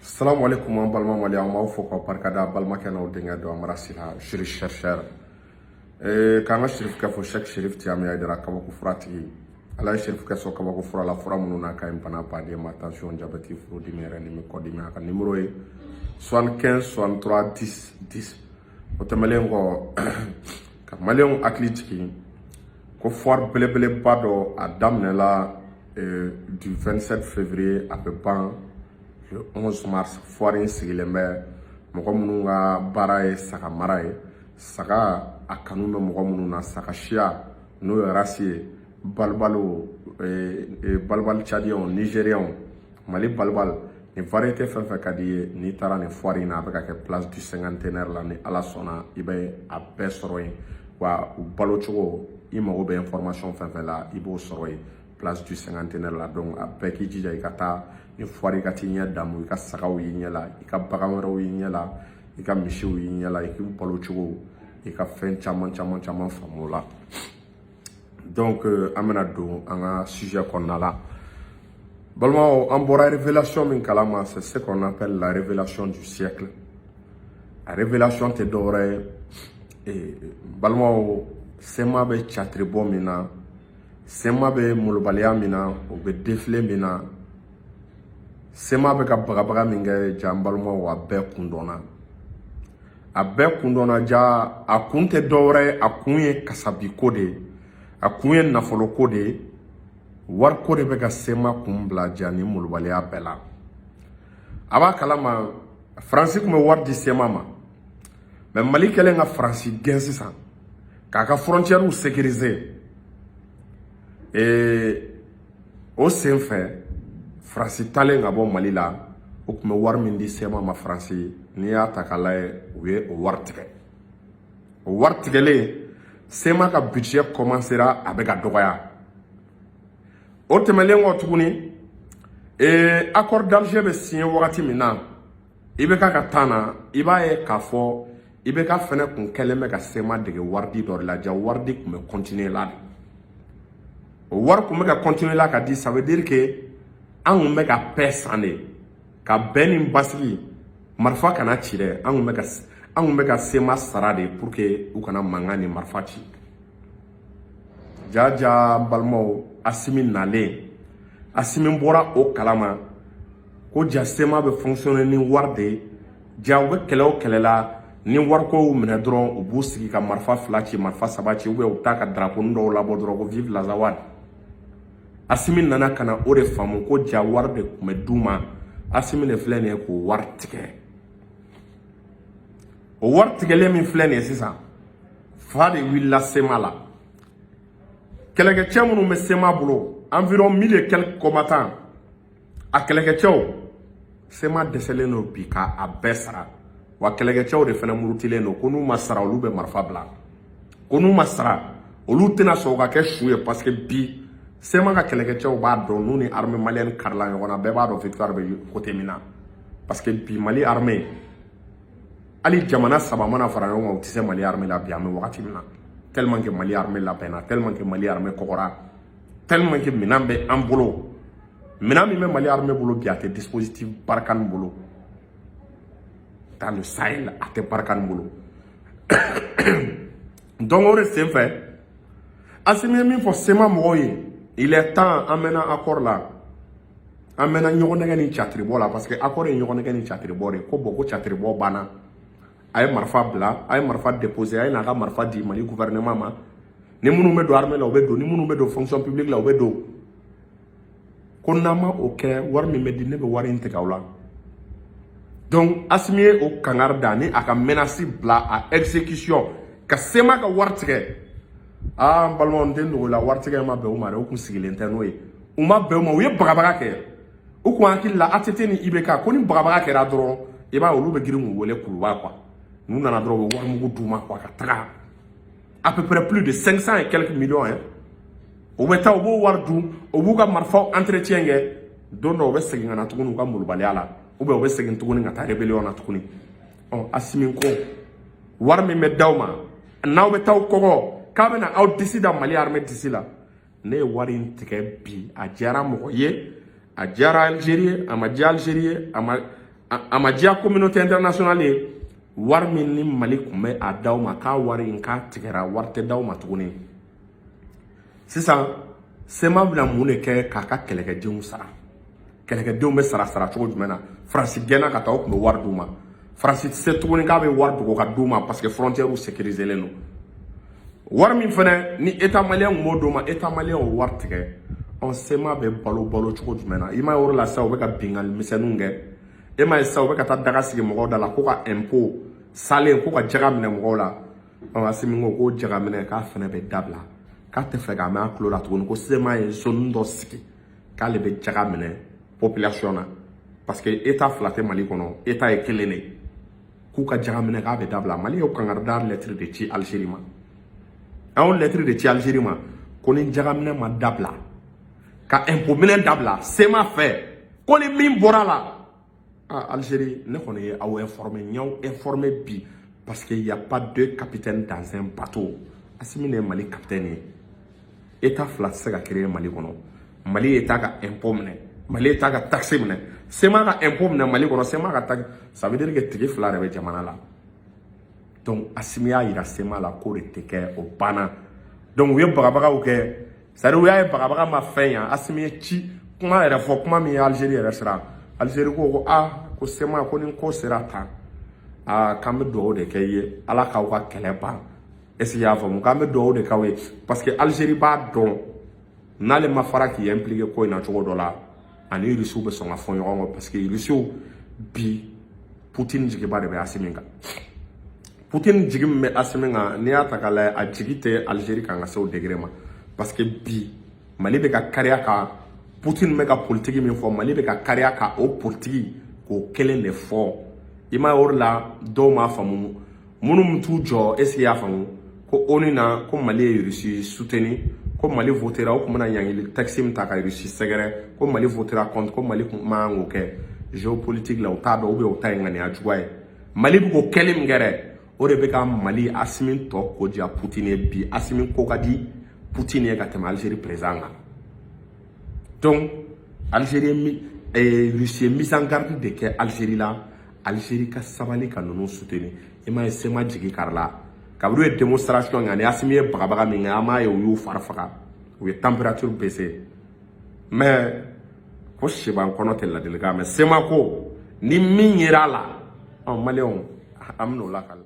Salamu alaikum, an balima Mali, an b'aw fo k'aw barikada. Balimakɛ n'aw denkɛ don Amara Sila, juriste chercheur. K'an ka sirifukɛ fo, Cheikh Sherif Tiyami Hayidara, kabako furatigi. Ala ye sirifukɛ sɔn kabako fura la, fura minnu n'a ka ɲi bana baden ma: tension, diabète, furudimi yɛrɛ ni kɔdimi. A ka numéro ye 75 63 10 10. O tɛmɛnen kɔ, ka Maliyɛnw hakili jigin ko foire belebeleba dɔ a daminɛla du 27 février, a bɛ ban le 11 mars. Foire in sigilen bɛ mɔgɔ minnu ka baara ye saga mara ye, saga a kanu bɛ mɔgɔ minnu na, saga siya n'o ye race ye, balibaliw, balibali tchadiens, nigériens, Mali balibali, nin variété fɛn fɛn ka di ye, n'i taara nin foire in na, a bɛ ka kɛ Place du Cinquantenaire la. Ni Ala sɔnna, i bɛ a bɛɛ sɔrɔ yen. Wa u balo cogo, i mago bɛ information fɛn fɛn la, i b'o sɔrɔ yen, Place du Cinquantenaire la. Donc a bɛɛ k'i jija i ka taa ni foire, i ka t'i ɲɛ damu, i ka sagaw y'i ɲɛ la, i ka bagan wɛrɛw y'i ɲɛ la, i ka misiw y'i ɲɛ la, i k'u balo cogo, i ka fɛn caman caman caman faamu o la. Donc an bɛna don an ka sujet kɔnɔna la. Balimaw, an bɔra révélation min kalama, c'est ce qu'on appelle la révélation du siècle. A révélation tɛ dɔwɛrɛ ye, balimaw: CMA bɛ catiribɔ min na, CMA bɛ molobaliya min na, o bɛ défilé min na, CMA bɛ ka bagabaga min kɛ. Ja, n balimaw, a bɛɛ kun dɔnna, a bɛɛ kun dɔnna. Ja, a kun tɛ dɔwɛrɛ ye, a kun ye kasabiko de ye, a kun ye nafoloko de ye, wariko de bɛ ka CMA kun bila ja ni molobaliya bɛɛ la. A b'a kalama, Faransi tun bɛ wari di CMA ma, mais Mali kɛlen ka Faransi gɛn sisan k'a ka frontières sécuriser, o sen fɛ, Faransi talen ka bɔ Mali la, o tun bɛ wari min di CMA ma, Faransi, n'i y'a ta k'a lajɛ, u ye o wari tigɛ. O wari tigɛlen, CMA ka budget commencera a bɛ ka dɔgɔya. O tɛmɛnen kɔ tuguni, accord d'Alger bɛ signé wagati min na, IBK ka temps na, i b'a ye k'a fɔ IBK fɛnɛ kun kɛlen bɛ ka CMA dege waridi dɔ de la. Ja, waridi tun bɛ continuer la de, o wari tun bɛ ka continuer la ka di. Ça veut dire que an kun bɛ ka paix san de, ka bɛn ni basigi, marifa kana ci dɛ. An kun bɛ ka CMA sara de pour que u kana mankan ni marifa ci. Ja ja, n balimaw, Asimi nalen, Asimi bɔra o kalama ko ja CMA bɛ fonctionner ni wari de ye. Ja, u bɛ kɛlɛ o kɛlɛ la, ni wariko y'u minɛ dɔrɔn, u b'u sigi ka marifa fila ci, marifa saba ci, ou bien u bɛ taa ka drapeau dɔw labɔ dɔrɔn ko "Vive l'Azawad". Asimi nana ka na o de faamu ko ja wari de tun bɛ d'u ma. Asimi de filɛ nin ye k'o wari tigɛ. O wari tigɛlen min filɛ nin ye sisan, fa de wulila CMA la. Kɛlɛkɛcɛ minnu bɛ CMA bolo, environ mille et quelques combattants, a kɛlɛkɛcɛw, CMA dɛsɛlen don bi k'a bɛɛ sara. Wa kɛlɛkɛcɛw de fana murutilen don ko n'u ma sara, olu bɛ marifa bila, ko n'u ma sara, olu tɛna sɔn u ka kɛ su ye. Parce que bi, CMA ka kɛlɛkɛcɛw b'a dɔn, n'u ni armée malienne karila ɲɔgɔn na, bɛɛ b'a dɔn victoire bɛ côté min na. Parce que bi, Mali armée, hali jamana saba mana fara ɲɔgɔn kan, u tɛ se Mali armée la bi. An bɛ wagati min na, tellement que Mali armée labɛnna, tellement que Mali armée kɔgɔra, tellement que minɛn bɛ an bolo, minɛn min bɛ Mali armée bolo bi, a tɛ dispositif Barkhane bolo dans le Sahel, a tɛ Barkhane bolo. Donc o de sen fɛ, Asimi ye min fɔ CMA mɔgɔw ye: il est temps, an mɛnna accord la, an mɛnna ɲɔgɔn nɛgɛ ni catiribɔ la, parce que accord ye ɲɔgɔn nɛgɛ ni catiribɔ de ko. Bon, ko catiribɔ banna, a ye marifa bila, a ye marifa déposer, a ye n'a ka marifa di Mali gouvernement ma. Ni minnu bɛ don armée la, u bɛ don, ni minnu bɛ don fonction publique la, u bɛ don. Ko n'an ma o kɛ, wari min bɛ di, ne bɛ wari in tigɛ aw la. Donc Asimi ye o kangari da ni a ka menace bila a exécution ka CMA ka wari tigɛ. Aa, n balimaw, n tɛ dogo la, wari tigɛ ma bɛn u ma dɛ. U kun sigilen tɛ n'o ye, u ma bɛn u ma. U ye bagabaga kɛ, u kun hakili la ATT ni IBK ko ni bagabaga kɛra dɔrɔn, i b'a ye olu bɛ girin k'u wele Kuluba quoi. N'u nana dɔrɔn, u bɛ wari mugu d'u ma quoi, ka taga à peu près plus de 500 et quelques millions hein. U bɛ taa, u b'o wari dun, u b'u ka marifaw entretien kɛ. Don dɔ, u bɛ segin ka na tuguni u ka molobaliya la, ou bien u bɛ segin tuguni ka taa rébellion na tuguni. Ɔ, Asimi ko wari min bɛ d'aw ma, n'aw bɛ taa aw kɔgɔ k'a bɛ na aw disi da Mali armée disi la, ne ye wari in tigɛ bi. A diyara mɔgɔ ye, a diyara Algérie ye, a ma diya Algérie ye, a ma A ma diya communauté internationale ye. Wari min ni Mali tun bɛ a d'aw ma, k'a wari in k'a tigɛra, wari tɛ d'aw ma tuguni. Sisan CMA bɛna mun de kɛ k'a ka kɛlɛkɛdenw sara? Kɛlɛkɛdenw bɛ sara sara cogo jumɛn na? Faransi gɛnna ka taa, o tun bɛ wari d'u ma. Faransi tɛ se tuguni k'a bɛ wari dogo ka d'u ma, parce que frontière sécurisé len don. Wari min fɛnɛ ni État malien tun b'o d'u ma, État malien y'o wari tigɛ. Ɔ, CMA bɛ balo balo cogo jumɛn na? I m'a ye, o de la sisan u bɛ ka binkanni misɛnninw kɛ. E m'a ye, sisan u bɛ ka taa daga sigi mɔgɔw da la ko ka impôt salen, ko ka jaga minɛ mɔgɔw la. Ɔ, Asimi ko ko jaga minɛ k'a fɛnɛ bɛ dabila, k'a tɛ fɛ k'a mɛn a tulo la tuguni ko CMA ye zone dɔ sigi k'ale bɛ jaga minɛ population na, parce que État fila tɛ Mali kɔnɔ, État ye kelen de. K'u ka jaga minɛ k'a bɛ dabila. Mali ye kangarida lettre de ci Algérie ma. An y'o lettre de ci Algérie ma ko ni jagaminɛ ma dabila, ka impôt minɛ dabila CMA fɛ, ko ni min bɔra la, ah, Algérie, ne kɔni ye aw informé, n y'aw informé bi, parce que y a pas deux capitaines dans un bateau. Asimi de ye Mali capitaine ye. État fila tɛ se ka créer Mali kɔnɔ. Mali État ka impôt minɛ, Mali État ka taxe minɛ, CMA ka impôt minɛ Mali kɔnɔ, CMA ka taxe, ça veut dire que tigi fila de bɛ jamana la. Donc Asimi y'a yira CMA la k'o de tɛ kɛ, o banna. Donc u ye bagabagaw kɛ, c'est à dire u y'a ye bagabaga ma fɛn yan. Asimi ye ci kuma yɛrɛ fɔ, kuma min ye Algérie yɛrɛ siran. Algérie ko ko aa, ko CMA, ko ni ko sera tan, aa, k'an bɛ dugawu de kɛ i ye, Ala k'aw ka kɛlɛ ban. Est ce que i y'a faamu? K'an bɛ dugawu de k'aw ye, parce que Algérie b'a dɔn n'ale ma fara k'i impliqué ko in na cogo dɔ la, ani Rusiw bɛ sɔn ka fɔ ɲɔgɔn kɔ, parce que Rusiw bi, Poutine jigiba de bɛ Asimi kan. Poutine jigi min bɛ Asimi kan, n'i y'a ta k'a lajɛ, a jigi tɛ Algérie kan ka se o degré ma, parce que bi Mali bɛ ka kariya ka Poutine bɛ ka politique min fɔ, Mali bɛ ka kariya ka o politique k'o kelen de fɔ. I m'a ye, o de la dɔw m'a faamu, minnu t'u jɔ. Est ce que i y'a faamu ko ONU na, ko Mali ye Russie soutenu, ko Mali votera, o tun bɛna ɲangili texte min ta ka Russie sɛgɛrɛ, ko Mali votera contre, ko Mali kun man kan k'o kɛ géopolitique la? U t'a dɔn, ou bien u ta ye ŋaniya juguya ye. Mali bɛ k'o kɛli min kɛ dɛ, o de bɛ ka Mali Asimi tɔ ko diya Poutine ye. Bi Asimi ko ka di Poutine ye ka tɛmɛ Algérie président kan. Donc Algérie mi Russie ye mise en garde de kɛ Algérie la, Algérie ka sabali ka ninnu soutenir. I m'a ye, CMA jigi karila kabini u ye démonstration kɛ ani Asimi ye bagabaga min kɛ, an m'a ye u y'u fari faga, u ye température baissé. Mais ko siban kɔnɔ tɛ ladilikan mɛ. CMA ko ni min yera a la, ɔ, maliyɛnw, an bɛn'o lakali.